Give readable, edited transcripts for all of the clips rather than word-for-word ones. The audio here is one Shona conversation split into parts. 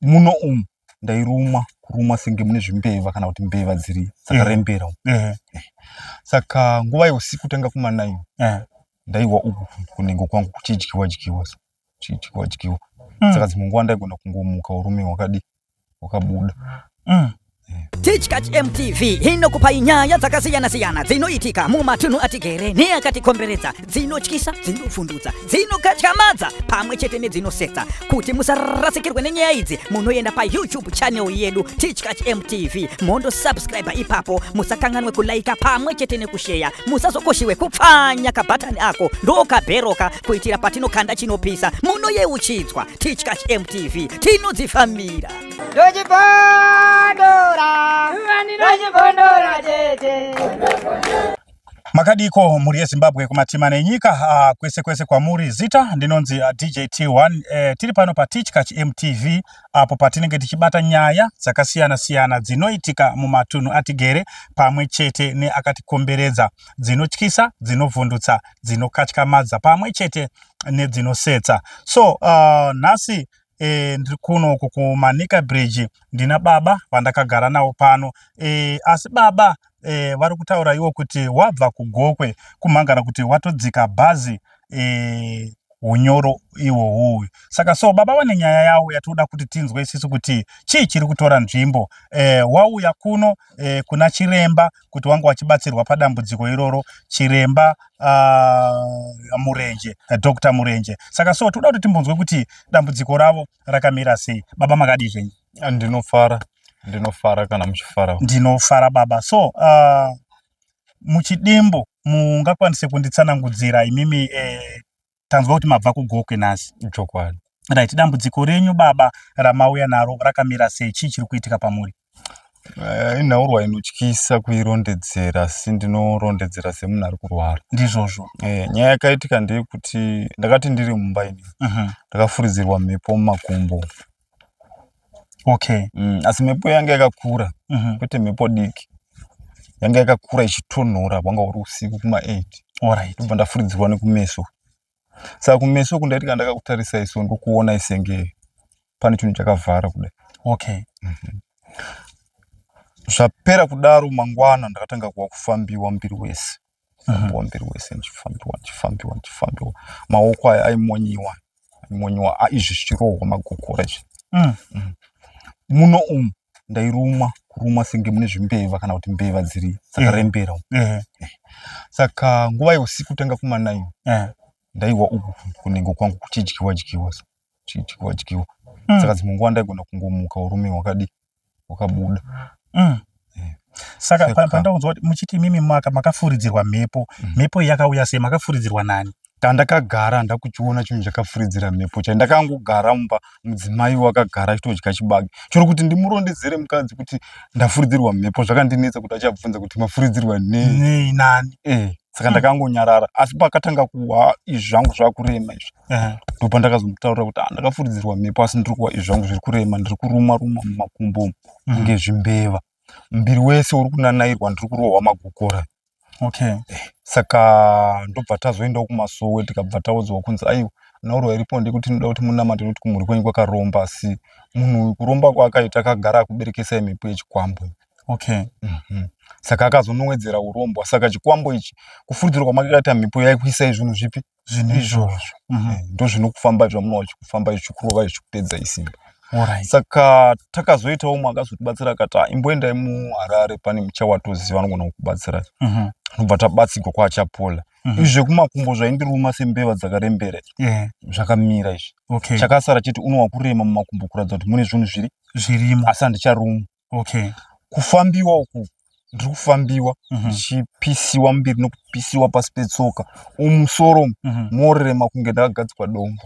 Muno umu ndairumwa, kurumwa senge mune zvimbeva kana kuti mbeva dziri dzakarembera umu. Saka nguva yeusiku tanga kuma 9 ndaihwa uku kunhengo kwangu kuchidyiwa dyiwa so, kuchidyiwa dyiwa. Saka dzimwe nguva ndaigona kungomuka urume hwakadi hwakabuda. Tichkach MTV inokupai nyaya dzakasiyana-siyana dzinoitika mumatunhu atigere neakatikomberedza, dzinotyisa, dzinovhundutsa, dzinokatyamadza pamwe chete nedzinosetsa. Kuti musarasikirwe nenyaya idzi, munoenda paYouTube channel yedu Tichkach MTV, mondosubscribe ipapo. Musakanganwe kulaika pamwe chete nekusheya. Musazokoshiwe kupfanya kabhatani ako ndokabheroka kuitira patinokanda chinopisa munoyeuchidzwa. Tichkach MTV, tinodzifambira. Ndochibondora, ndochibondora tete. Makadiko mhuri yeZimbabwe kumatima nenyika, kwese kwese kwamuri. Zita ndinonzi DJ T1. Tiri pano paTichkach MTV apo patinenge tichibata nyaya dzakasiyana siyana dzinoitika mumatunhu atigere pamwe chete neakatikomberedza, dzinotyisa, dzinovhundutsa, dzinokatyamadza pamwe chete nedzinosetsa. So nhasi ndiri kuno kuManica Bridge, ndina baba vandakagara navo pano, asi baba vari kutaura iwo kuti wabva kuGokwe kumhangara kuti watodzika bhazi unyoro ihwohwu. Saka so baba vane nyaya yavo yatinoda kuti tinzwe isisu kuti chii chiri kutora nzvimbo. Wauya kuno kuna chiremba kuti wange wachibatsirwa padambudziko iroro, chiremba Murenje, Dr Murenje. Saka so toda kuti timbonzwe kuti dambudziko ravo rakamira sei. Baba, makadii zvenyu? Ndinofara, ndinofara kana muchifara. Ndinofara baba. So muchidimbu mungakwanise kunditsanangudzira imimi, tanzwa kuti mabva kuGokwe nhasi? Chokwadi. Right, dambudziko renyu baba ramauya naro rakamira sei? Chii chiri kuitika pamuri? Inhaurwa inotyisa kuirondedzera, asi ndinorondedzera semunhu ari kurwara. Ndizvozvo. Nyaya yakaitika ndeyekuti ndakati ndiri mumba ini, ndakafuridzirwa mhepo mumakumbo. Asi mhepo yanga yakakura, kwete mhepo diki, yanga yakakura ichitonhora. Hwanga huri usiku kuma8. Ndobva ndafuridzirwa nekumeso. Saka kumeso uku ndaiti kana ndakakutarisa iso, ndokuona isenge pane chinhu chakavhara kudai. Zvapera kudaro, mangwana ndakatanga kuwa kufambiwa muviri wese, kufambiwa muviri wese, ndichifambiwa, ndichifambiwa, ndichifambiwa. Maoko aya aimonyiwa, aimonyiwa, izvi zvichirohwa magokora izvi. Muno umu ndairumwa, kurumwa senge mune zvimbeva kana kuti mbeva dziri dzakarembera umu. Saka nguva yeusiku tanga kuma9 ndaihwa uku kunhengo kwangu kuchidyiwa dyiwa so, kuchidyiwa dyiwa. Saka dzimwe nguva ndaigona kungomuka urume hwakadi hwakabuda. Saka pandakunzwa kuti muchiti imimi makafuridzirwa mhepo, mhepo iyi yakauya sei? Makafuridzirwa nani? Tandakagara ndakuchiona chinhu chakafuridzira mhepo chai. Ndakangogara mumba, mudzimai wakagara achitodya chibage. Chero kuti ndimurondedzere mukadzi kuti ndafuridzirwa mhepo zvakandinetsa, kuti achabvunza kuti mafuridzirwa nei? Nei, nani? Saka ndakangonyarara, asi pakatanga kuwa izvi zvangu zvakurema izvi, ndopandakazomutaurira kuti, "Ah, ndakafuridzirwa mhepo, asi ndiri kuwa izvi zvangu zviri kurema, ndiri kurumwa rumwa mumakumbo umu kunge zvimbeva, muviri wese uri kunanairwa, ndiri kurohwa magokora." Saka ndobva tazoendawo kumasowe, tikabva taudzwa kunzi aiwa, nhaurwa iripo ndekuti tinoda kuti munamate nekuti kumhuri kwenyu kwakaromba, asi munhu uyu kuromba kwaakaita akagara akuberekesai mhepo yechikwambo. Saka akazonowedzera urombwa. Saka chikwambo ichi, kufuridzirwa kwamakaita mhepo yaikuisai zvinhu zvipi? Zvinhu izvozvo. Ndo zvinokufamba zvamunova chikufamba zvichikurova zvichikupedza isimba. Saka takazoitawo umwe akazotibatsira akati, "Ah, imboendai muHarare, pane muchawatoziva anogona kukubatsirai." Ndobva tabatsigwa kwaAchapola. Izvi zvekumakumbo zvaindiruma sembeva dzakarembera zvakamira izvi. Chakasara chete unowa kurema mumakumbo kuratidza kuti mune zvinhu zviri zvirimo, asi handicharumwa. Kufambiwa uku ndiri kufambiwa, ndichipisiwa muviri nokupisiwa pasi petsoka, umusoro umu morema kunge ndakagadzikwa dombo,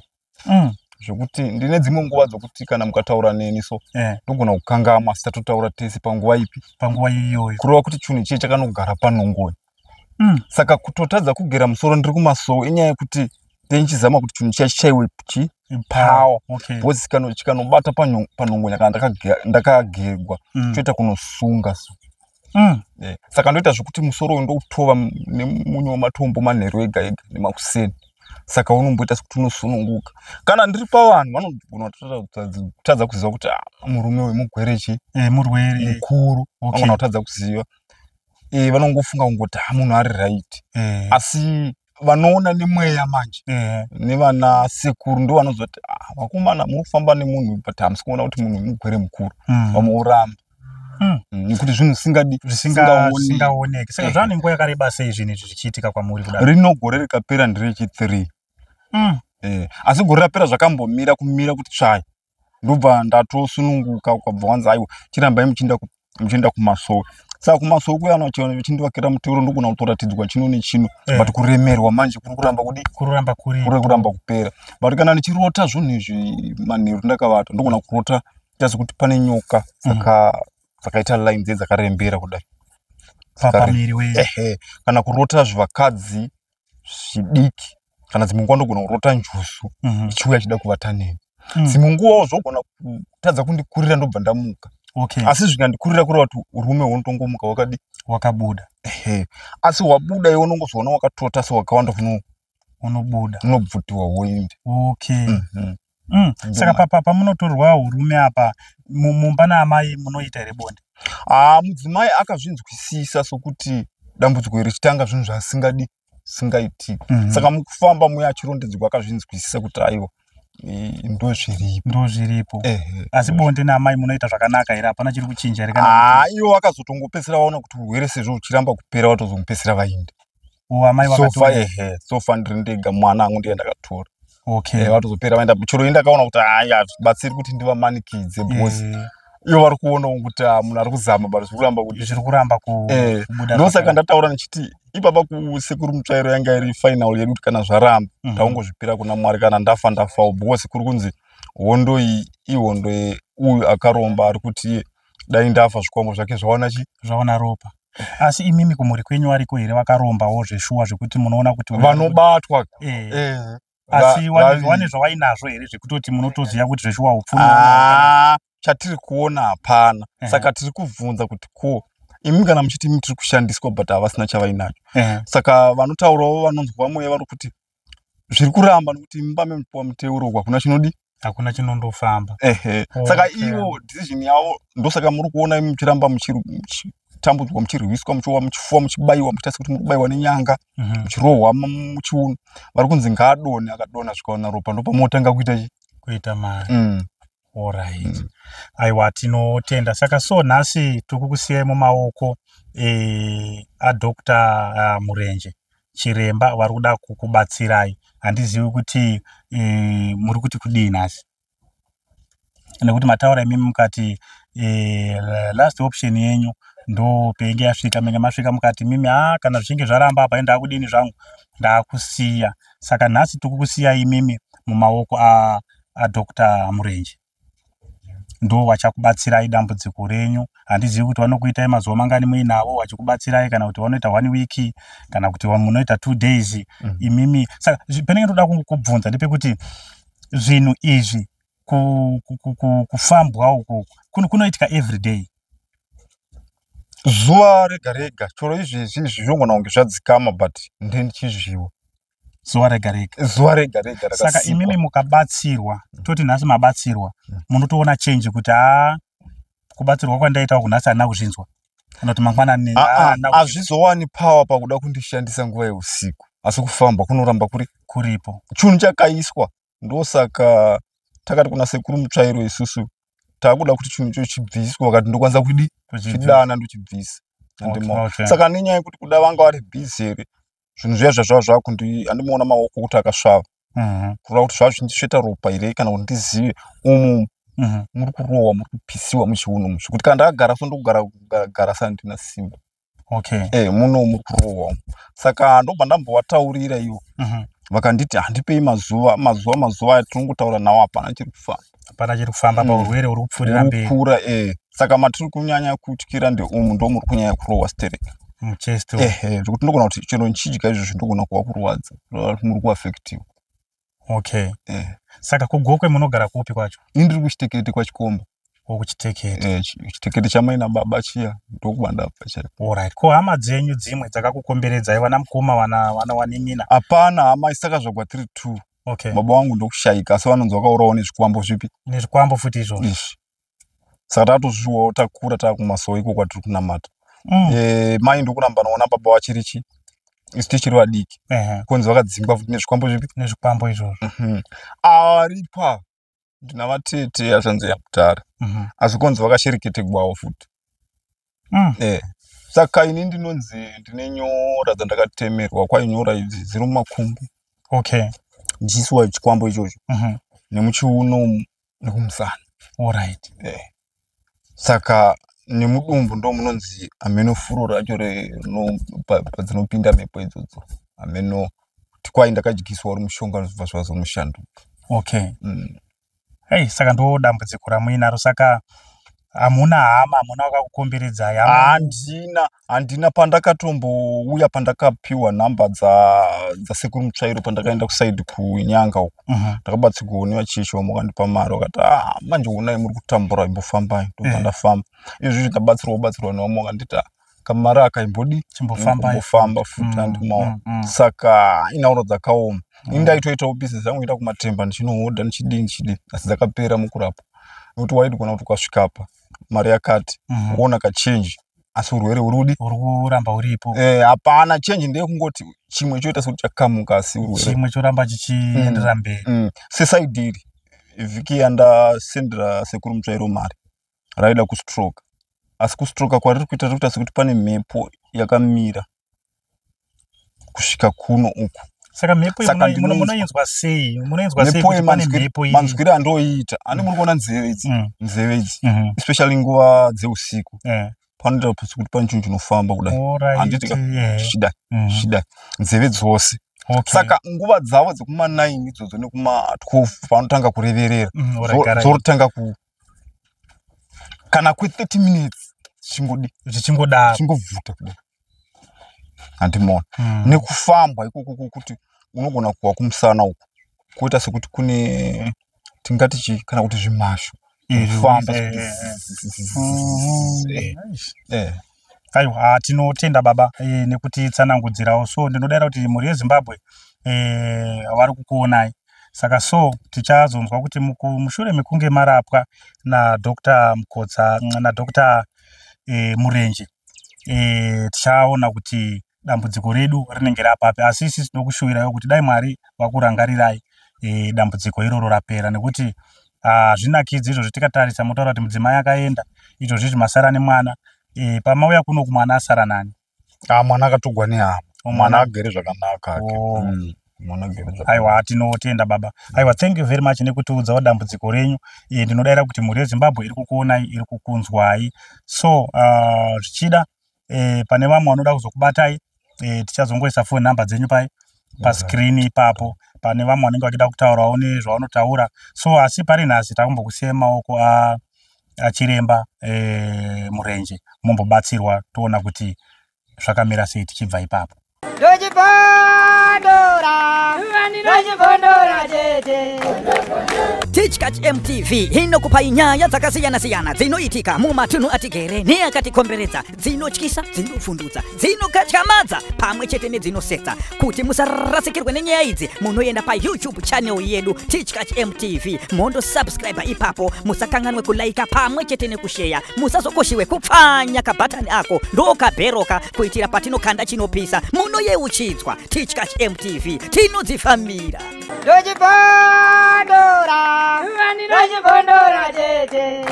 zvekuti ndine dzimwe nguva dzokuti kana mukataura neni so, ndogona kukangamwa, asi tatotaura tese panguva ipi? Panguva iyoyo. Kureva kuti chinhu chiye chakanogara panhongoni. Saka kutotadza kugera musoro ndiri kumasowe inyaya yekuti ndenichizama kuti chinhu chiya chichaiwe chi power, because chikanobata panhongonya kana ndakagegwa, choita kunosunga so. Saka ndoita zvekuti musoro uyu ndoutova nemunyu wematombo manheru ega ega nemakuseni. Saka unomboita sekuti unosununguka. Kana ndiri pavanhu vanogona kutadza kuziva kuti murume uyu mugwere chi murwere mukuru. Vanogona kutadza kuziva. Vanongofunga kungoti munhu ari right. Asi vanoona nemweya manje nevana sekuru ndo vanozoti vakomana muri kufamba nemunhu but hamusi kuona kuti munhu mugwere mukuru. Vamwe voramba. Nekuti zvinhu zvisingaoneki. Saka zvava nenguva yakareba sei zvinhu izvi zvichiitika kwamuri kudaro? Rino gore rikapera nderechi3. Asi gore rapera zvakambomira kumira kuti tsvai, ndobva ndatosununguka. Ukabva wanzi aiwa, chirambai muchienda kumasowe. Saka kumasowe kuya vachindivakira muteuro, ndogona kutoratidzwa chino nechino, but kuremerwa manje kuri kuramba kudi Kuramba kuri kuri kuramba kupera. But kana ndichirota zvinhu izvi manheru ndakavata, ndogona kurota ita sekuti pane nyoka dzakaita line dze dzakarembera kudai pamiri wese. Ehe, kana kurota zvivakadzi zvidiki, kana dzimwe nguva ndogona kurota njuzu ichiuya ichida kuvata neni. Dzimwe nguvawo zvogona kutadza kundikurira, ndobva ndamuka. Asi zvikandikurira, kureva kuti urume hunotongomuka wakadi Wakabuda. Ehe, asi wabuda iwe unongozoona wakatota sewakawanda kuno Unobuda. Unobvutiwa woenda. Saka pamunotorwa urume apa, mumba naamai munoita here bonde? Haa, mudzimai akazvinzwisisa sokuti dambudziko iri richitanga zvinhu zvasingadi singaitiki. Saka mukufamba muya achirondedzerwa akazvinzwisisa kuti aiwa, ndo zviripo. Ndo zviripo. Ehe. Asi bonde naamai munoita zvakanaka here? Hapana chiri kuchinja here kana? Haa, ivo vakazotongopedzisira vaona kuti urwere sezvo huchiramba kupera, vatozongopedzisira vaenda. O, amai So far vakato ehe, so far ndiri ndega, mwana angu ndiye ndakatora. Okay. Vatozopera vaenda. Chero ini ndakaona kuti hai, hazvibatsiri kuti ndivamanikidze because ivo vari kuonawo kuti munhu ari kuzama but zviri kuramba kuti Zviri kuramba kubuda. Ndosaka ndataura ndichiti ipapa kusekuru Mutsvairo yanga iri final yedu, kuti kana zvaramba taungozvipira kuna Mwari, kana ndafa ndafawo, because kuri kunzi hondo iyi ihondo uyu akaromba ari kuti iye dai ndafa zvikwambo zvake zvawana chi Zvaona ropa. Asi imimi kumhuri kwenyu variko here vakarombawo zveshuwa, zvekuti munoona kuti Vanobatwa. Asi vaviri. wane zvawainazvo here zvekutoti munotoziva kuti zveshuwa upfumi? Ah, chatiri kuona hapana. Saka tiri kubvunza kuti ko imi kana muchiti imi tiri kushandiswa but havasina chavainacho, saka vanotaurawo vanonzwa mweya vari kuti zviri kuramba nekuti imba memupiwa muteuro uku hakuna chinodi Hakuna chinondofamba. Ehe, saka ivo decision yavo, ndosaka muri kuona imi muchiramba muchitambudzwa, muchirwiswa, muchiwa, muchifuwa, muchibayiwa, muchiita sekuti muri kubayiwa nenyanga, muchirohwa muchiuno. Vari kunzi ngaadonhe, akadonha zvikawana ropa ndopamotanga kuita chi Kuita mari. Alright. Aiwa, tinotenda. Saka so nhasi tiri kukusiyai mumaoko aDr Murenje, chiremba vari kuda kukubatsirai. Handizivi kuti muri kuti kudii nhasi, nekuti mataura imimi mukati last option yenyu ndo peinge yasvika, menge masvika mukati mimi, ha, kana zvichinge zvaramba apa ndakudini zvangu, ndakusiya. Saka nhasi tiri kukusiyai imimi mumaoko aDr Murenje, ndo vachakubatsirai dambudziko renyu. Handizivi kuti vanokuitai mazuva mangani muinavo vachikubatsirai, kana kuti vanoita one week, kana kuti munoita 2 days. Imimi saka penenge ndoda kubvunza ndepekuti zvinhu izvi kufambwa uku kunoitika every day? Zuva rega rega. Choro izvezvi izvi zvinogona kunge zvadzikama, but ndendichizviwa. Zuva rega rega? Zuva rega rega. Saka rakasikwa. Imimi mukabatsirwa, toti nhasi mabatsirwa, munotoona change kuti haa, kubatsirwa kwandaita uku nhasi handina kuzvinzwa, kana kuti mangwanani? Ah, ah, handina kuzvinzwa. Hazvizowani power pakuda kundishandisa nguva yeusiku, asi kufamba kunoramba kuri Kuripo. Chinhu chakaiswa. Ndosaka takati kuna sekuru Mutsvairo isusu takuda kuti chinhu icho chibviswe, vakati ndokwanisa kudi Kuchibvisa. chidana ndochibvisa. Handimo. Saka nenyaya yekuti kuda vanga vari busy here, zvinhu zviya zvazvava zvakundi handimuona maoko kuti akasvava, kureva kuti zvava zvindisveta ropa here, kana kuti ndizive umu muri kurohwa, muri kupisiwa muchiuno umu, zvekuti kana ndakagara so ndokugara gara sandina simba. Muno muri kurohwa umu. Saka ndobva ndambovataurira ivo, vakanditi handipei mazuva, mazuva, mazuva atinongotaura nawo, hapana chiri kufamba. Hapana chiri kufamba. Paurwere huri kupfuurira mberi. Kukura, saka matiri kunyanya kutyira ndeumu, ndo muri kunyanya kurohwa stereki. Muchest. Ehe, zvekuti ndogona kuti chero nchidya izvozvo ndogona kuva kurwadza, kureva kuti muri kuafektiwa. Saka kuGokwe munogara kupi kwacho? Ini ndiri kuChitekete, kwaChikomba. Wokuchitekete. Chitekete chamai nababa chiya, ndokuba ndabva chaiko. Alright, ko hama dzenyu dzimwe dzakakukomberedzai, vana mukoma, vana wanin'ina? Hapana hama, isakazvagwa 32. Okay. Baba vangu ndokushayika, asi vanonzi vakaurawo nezvikwambo zvipi? Nezvikwambo futi izvozvo. Izvi saka tatozviwawo, takura taakumasowe iko kwatiri kunamata. Mai ndokuramba naona baba vachiri chi isu tichiri vadiki. Konzi vakadzingwa futi nezvikwambo zvipi? Nezvikwambo izvozvo. Aripa ndina vatete azvanzi yakudhara, asi konzi vakashereketegwawo futi. Saka ini ndinonzi ndine nyora dzandakatemerwa, kwai nyora idzi dziri mumakumbo. Ndichiisiwa chikwambo ichocho nemuchiuno umu nekumusana. Alright. Saka nemudumbu ndo munonzi hameno furo racho padzinopinda mhepo idzodzo, hameno kuti kwai ndakadyiswa uri mushonga zvibva zvazomushanduka. Okay. Hey, saka ndo dambudziko ramuinaro. Saka hamuna hama, hamuna wakakukomberedzai? Handina. Pandakatombouya, pandakapiwa nhamba dzasekuru Mutsvairo, pandakaenda kusaidi kuNyanga uko, ndakabatsirwawo nevachechi vamwe, vakandipa mari, vakati, "Ah, manje onai muri kutambura, imbofambai." Ndobva ndafamba. Izvozvi ndabatsirwawo batsirwa nevamwe, vakanditi, "Ah, kamari aka imbodi Chimbofambai." Imbofamba futi. Handimaona. Saka inauro dzakaoma. Ini ndaitoitawo bhizinesi yangu, enda kumatemba ndichinohodha, ndichidii ndichidii, asi dzakapera mukurapwa, nekuti waigona kuti ukasvika apa mari yakati, woona kachenji, asi urwere huri udi Uri kuramba uripo. Hapana chenji, ndeyekungoti chimwe choita sekuti chakamuka, asi urwere Chimwe choramba chichienderera mberi. Sesaidi iri, vhiki yandasendera sekuru Mutsvairo mari, raida kustroke, asi kustroka kwariri kuita, riri kuita sekuti pane mhepo yakamira kusvika kuno uku. Saka mhepo iyi Saka munoinzwa sei? Munoinzwa sei mhepo kuti iyi pane mhepo iyi? Manzwiro andoiita, andi muri kuona nzeve idzi? Nzeve idzi, especially nguva dzeusiku, panoita sekuti pane chinhu chinofamba kudai. Handiti ka? Zvichidai, zvichidai, nzeve dzose. Saka nguva dzavo dzekuma9 idzodzo nekuma12 panotanga kureverera, Alright, alright. dzorotanga ku kana kwe30 minutes zvichingodi Zvichingodaro. zvichingovhuta kudai, handimona. Nekufambwa ikoko kuti unogona kuwa kumusana uku kuita sekuti kune tingati chii, kana kuti zvimashu kufamba sekuti Eish. Aiwa, tinotenda baba nekutitsanangudzirawo. So ndinodayira kuti mhuri yeZimbabwe vari kukuonai. Saka so tichazonzwa kuti mushure mekunge marapwa naDr Mukotsa, naDr Murenje, tichaona kuti dambudziko redu rinenge rapapi. Asi isi tinokushuwirawo kuti dai Mwari vakurangarirai, dambudziko iroro rapera, nekuti hazvinakidzi izvozvi. Tikatarisa, motaura kuti mudzimai akaenda, izvozvi masara nemwana. Pamauya kuno kumwana asara nani? Ah, mwana akatogwa nehama. Oh, mwana mwana agere zvakanaka ake. Oh. Mwana agere zvakanaka. Aiwa, tinotenda baba. Aiwa, thank you very much nekutiudzawo dambudziko renyu. Ndinodayira kuti mhuri yeZimbabwe iri kukuonai, iri kukunzwai. So zvichida pane vamwe vanoda kuzokubatai, tichazongoisa phone number dzenyu pai paskrini ipapo, pane vamwe vanenge vachida kutaurawo nezvavanotaura. So asi pari nhasi takumbokusiya maoko achiremba Murenje, mumbobatsirwa, toona kuti zvakamira sei tichibva ipapo. Ndochibondora, ndochibondora tete. Tichkach MTV inokupai nyaya dzakasiyana-siyana dzinoitika mumatunhu atigere neakatikomberedza, dzinotyisa, dzinovhundutsa, dzinokatyamadza pamwe chete nedzinosetsa. Kuti musarasikirwe nenyaya idzi, munoenda paYouTube channel yedu Tichkach MTV, mondosubscribe ipapo. Musakanganwe kulaika pamwe chete nekusheya. Musazokoshiwe kupfanya kabhatani ako ndokabheroka, kuitira patinokanda chinopisa munoyeuchidzwa. Tichkach MTV, tinodzifambira. Ndochibondora, ndochibondora tete.